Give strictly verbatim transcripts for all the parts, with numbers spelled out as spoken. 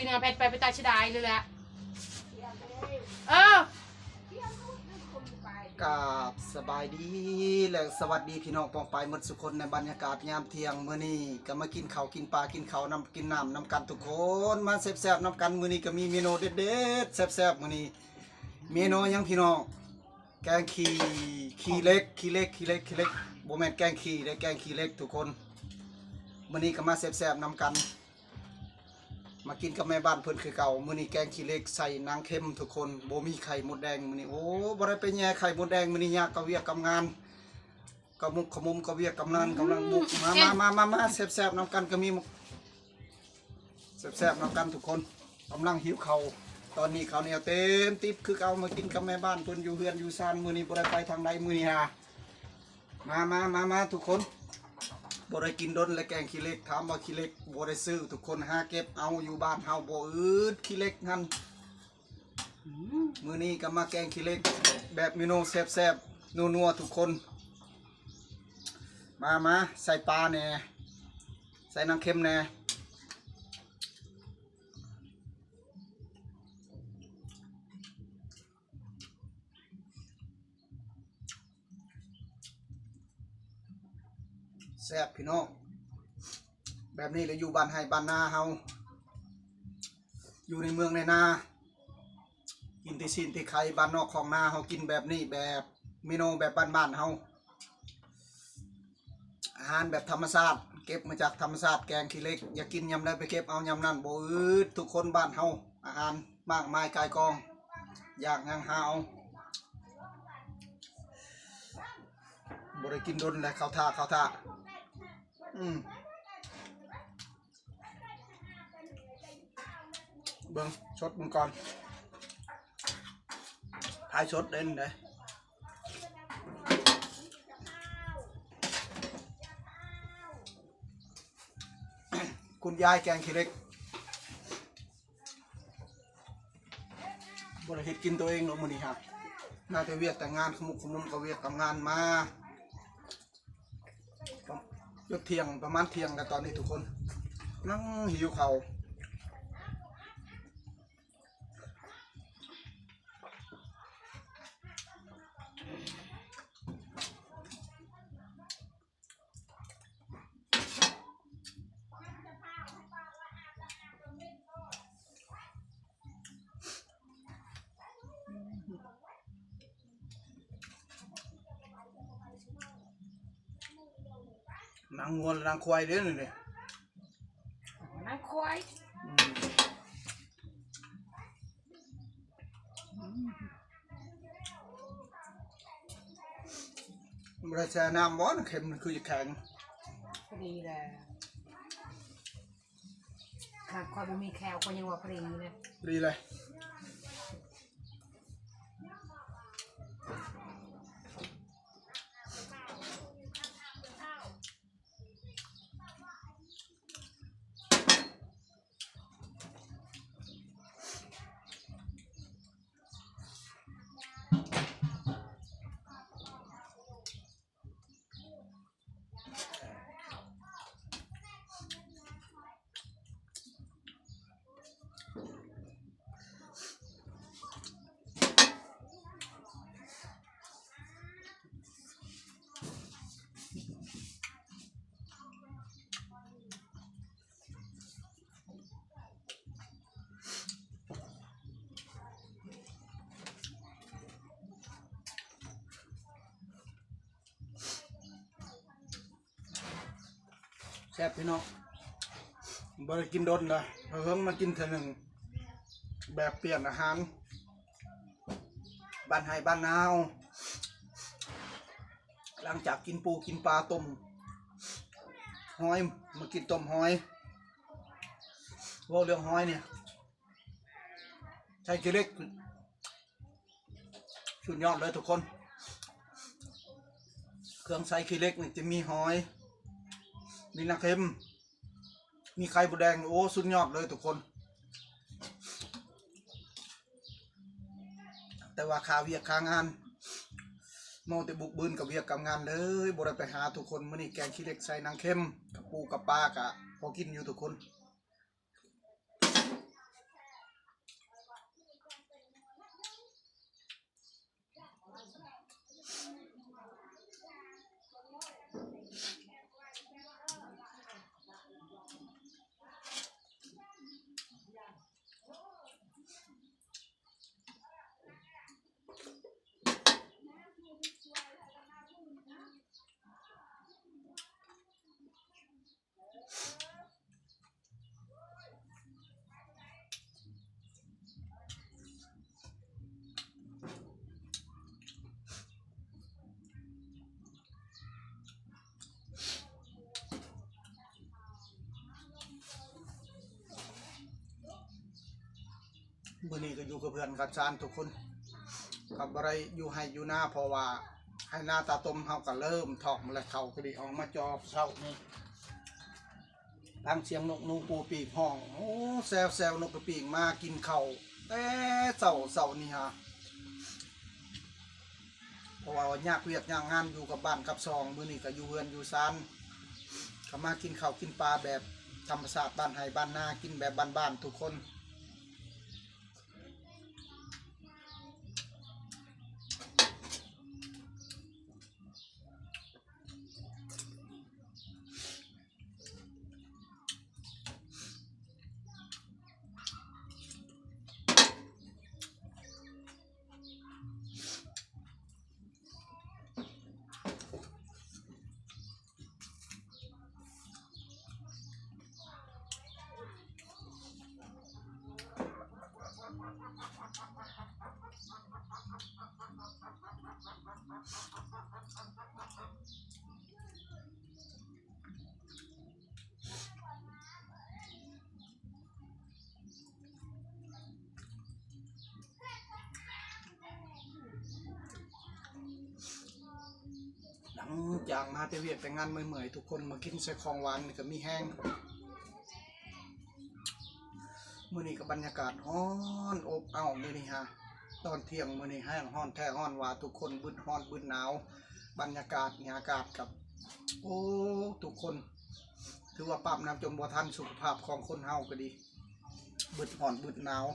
พี่น้องแพทย์ไปไปตาชิดายเลยแหละ เออ กราบสบายดีและสวัสดีพี่น้องปองปายหมดสุคนในบรรยากาศยามเที่ยงมื้อนี้ก็มากินข้าวกินปลากินข้าวนำกินน้ำนำกันทุกคนมาแซ่บๆนำกันมื้อนี้ก็มีเมนูเด็ดๆแซ่บๆมื้อนี้เมนูหยังพี่น้องแกงขี้ขี้เหล็กขี้เหล็กขี้เหล็กขี้เหล็กบ่แม่นแกงขี้เด้แกงขี้เหล็กทุกคนมื้อนี้ก็มาแซ่บๆนำกัน มากินกับแม่บ้านเพิ่นคือเก่ามื้อนี้แกงขี้เหล็กใส่หนังเค็มทุกคนบ่มีไข่มดแดงมื้อนี้โอ้บ่ได้ไปแย่ไข่มดแดงมื้อนี้ยากกับเวียกกับงานกับมุกขมุมกับเวียกกับงานกำลังบุกมามามามามาแซ่บๆนำกันก็มีมุกแซ่บๆนำกันทุกคนกำลังหิวข้าวตอนนี้ข้าวเหนียวเต็มติ๊บคือเอามากินกับแม่บ้านเพิ่นอยู่เฮือนอยู่ซานมื้อนี้บ่ได้ไปทางใดมื้อนี้ฮะ มามามามาทุกคนบ่ได้กินดนและแกงขี้เหล็กถามว่าขี้เหล็กบ่ได้ซื้อทุกคนหาเก็บเอาอยู่บ้านเฮาบ่อืดขี้เหล็กหั่นมื้อนี้ก็มาแกงขี้เหล็กแบบเมนูแซ่บๆนัวๆทุกคน มามาใส่ปลาแหน่ใส่หนังเค็มแหน่ แซ่บพี่น้องแบบนี้เลยอยู่บ้านไฮ่บ้านนาเฮาอยู่ในเมืองในนากินแต่ซีนแต่ไข่บ้านนอกของนาเฮากินแบบนี้แบบเมนูแบบบ้านๆเฮาอาหารแบบธรรมชาติเก็บมาจากธรรมชาติแกงขี้เหล็กอยากกินยามใดไปเก็บเอายามนั้นบ่อืดทุกคนบ้านเฮาอาหารมากมายกายกองอยากหยังหาเอา บ่ได้กินดนแล้วข้าวท่าข้าวท่าอืมเบิ่งสดเบิ่งก่อนถ่ายสดเด่นเด้คุณยายแกงขี้เหล็กบ่ได้เฮ็ดกินตัวเองหรอกมื้อนี้ครับน่าจะเวียกแต่งานขมุกขมุมก็เวียกกับงานมา จนเที่ยงประมาณเที่ยงแล้วตอนนี้ทุกคนนั่งหิวข้าวหนังงัวหรือหนังควายเด้อนี่เด้อหนังควายอืมบ่ได้แช่น้ำบ่เค็มมันคือจะแข็งพอดีแหละหากคอยบ่มีแคลก็ยังว่าพอดีเลยพอดีเลยแซ่บพี่น้องบ่ได้กินดนนะเพิ่งมากินเทื่อหนึ่งแบบเปลี่ยนอาหารบ้านไฮบ้านนาวหลังจากกินปูกินปลาต้มหอยมากินต้มหอยว่าเรื่องหอยเนี่ยใช้เกล็กสุดยอดเลยทุกคนเครื่องใช้ขี้เล็กนี่จะมีหอยมีน้ำเค็มมีไข่บดแดงโอ้สุดยอดเลยทุกคนแต่ว่าคาเวียกคางานเมาแต่บุกบืนกับเวียกกับงานเลยบ่ได้ไปหาทุกคนมื้อนี้แกงขี้เล็กใส่น้ำเค็มกับปูกับปลากะพอกินอยู่ทุกคน มื้อนี้ก็อยู่กับเพื่อนกับซานทุกคน ก็บ่ได้อยู่ไฮ่อยู่นา เพราะว่าไฮ่นาตาตมเฮาก็เริ่มถอกมาแล้ว เขาก็ได้ออกมาจอบเช้านี้ ฟังเสียงนกหนูปูปีกฮ้อง โอ้ แซวแซวนกกระปีกมากินข้าวแต่เช้าเช้านี่ฮะ เพราะว่ายากเวียกยากงานอยู่กับบ้านกับซอง มื้อนี้ก็อยู่เฮือนอยู่ซาน ก็มากินข้าวกินปลาแบบธรรมชาติบ้านไฮ่บ้านนา กินแบบบ้านๆทุกคน หลังจากมาแต่เวียกแต่งานเมื่อยๆ ทุกคนมากินใส่ของหวานนี่ก็มีแฮง มื้อนี้ก็บรรยากาศฮ้อนอบอ้าวมื้อนี้ฮะ ตอนเที่ยงมื้อนี้แฮงฮ้อนแท้ฮ้อนว่าทุกคน บึดฮ้อนบึดหนาว บรรยากาศนี่อากาศกับ โอ้ ทุกคน ถือว่าปรับน้ำจมบ่ทัน สุขภาพของคนเฮาก็ดี บึดฮ้อนบึดหนาว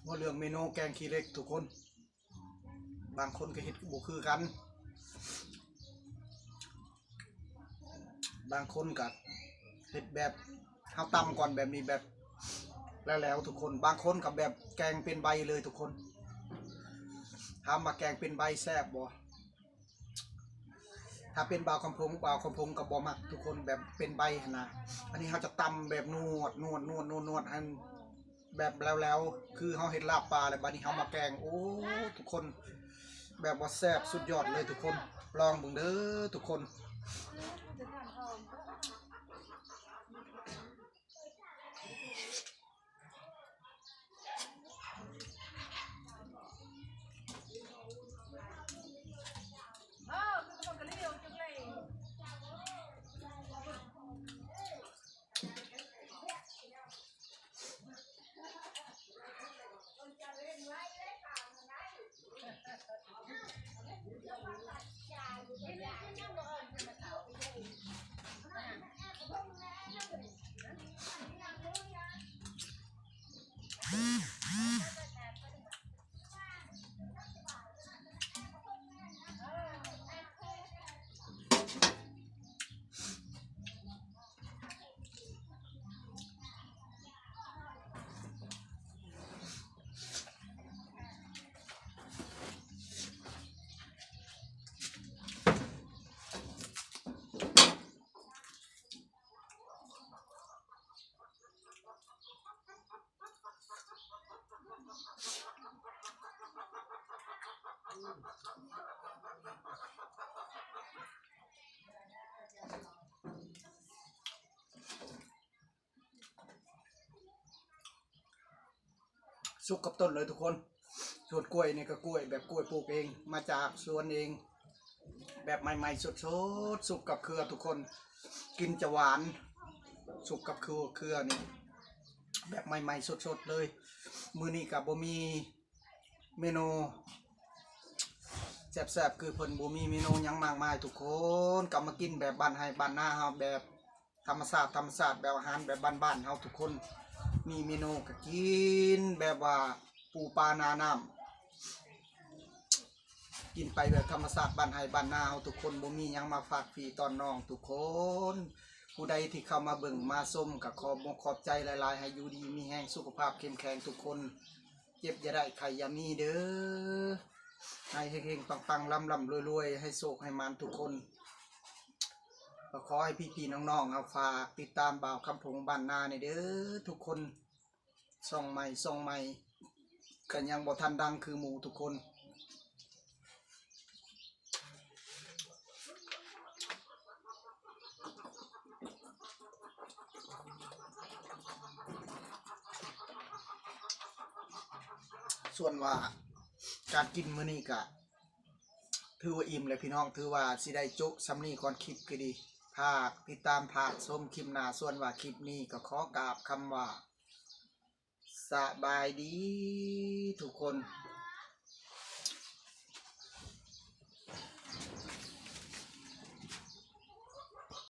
ว่าเรื่องเมนูแกงขี้เหล็กทุกคน บางคนก็เฮ็ดบ่คือกัน บางคนก็เฮ็ดแบบเฮาตำก่อนแบบนี้แบบ แล้วๆทุกคน บางคนก็แบบแกงเป็นใบเลยทุกคน ถามว่าแกงเป็นใบแซ่บบ่ ถ้าเป็นบ่าวคำพง บ่าวคำพงก็บ่มักทุกคน แบบเป็นใบหั้นนะ อันนี้เฮาจะตำแบบนวด นวด นวด นวด นวดให้แบบแล้วๆ คือเฮาเฮ็ดลาบปลาแล้วบัดนี้เฮามาแกง โอ้ ทุกคน แบบว่าแซ่บสุดยอดเลยทุกคน ลองเบิ่งเด้อทุกคนสุกกับต้นเลยทุกคน สวนกล้วยนี่ก็กล้วยแบบกล้วยปลูกเอง มาจากสวนเอง แบบใหม่ๆสดๆ สุกกับเครือทุกคน กินจะหวาน สุกกับเครือ เครือนี่ แบบใหม่ๆสดๆเลย มื้อนี้ก็บ่มีเมนูแซ่บๆ คือเพิ่นบ่มีเมนูหยังมากมายทุกคน ก็มากินแบบบ้านไฮ่บ้านนาเฮา แบบธรรมชาติ ธรรมชาติ แบบอาหารแบบบ้านๆเฮาทุกคน มีเมนูก็กินแบบว่าปูปลานาน้ำ กินไปแบบธรรมชาติบ้านไฮ่บ้านนาเฮาทุกคน บ่มีหยังมาฝากพี่ต้อนน้องทุกคน ผู้ใดที่เข้ามาเบิ่งมาชมก็ขอบอกขอบใจหลายๆ ให้อยู่ดีมีแฮง สุขภาพเข้มแข็งทุกคน เจ็บอย่าได้ไข้อย่ามีเด้อ ให้เฮงๆปังๆร่ำๆรวยๆให้โชคให้หมานทุกคน ก็ขอให้พี่ๆน้องๆเอาฝากติดตามบ่าวคำผงบ้านนาเนี่ยเด้อทุกคน ช่องใหม่ช่องใหม่ก็ยังบ่ทันดังคือหมู่ทุกคน ส่วนว่าการกินมื้อนี้ก็ถือว่าอิ่มแล้วพี่น้อง ถือว่าสิได้จุส่ำนี้ก่อน คลิปก็ดี ฝากติดตามฝากชมคลิปหน้า ส่วนว่าคลิปนี้ก็ขอกราบคำว่าสบายดีทุกคน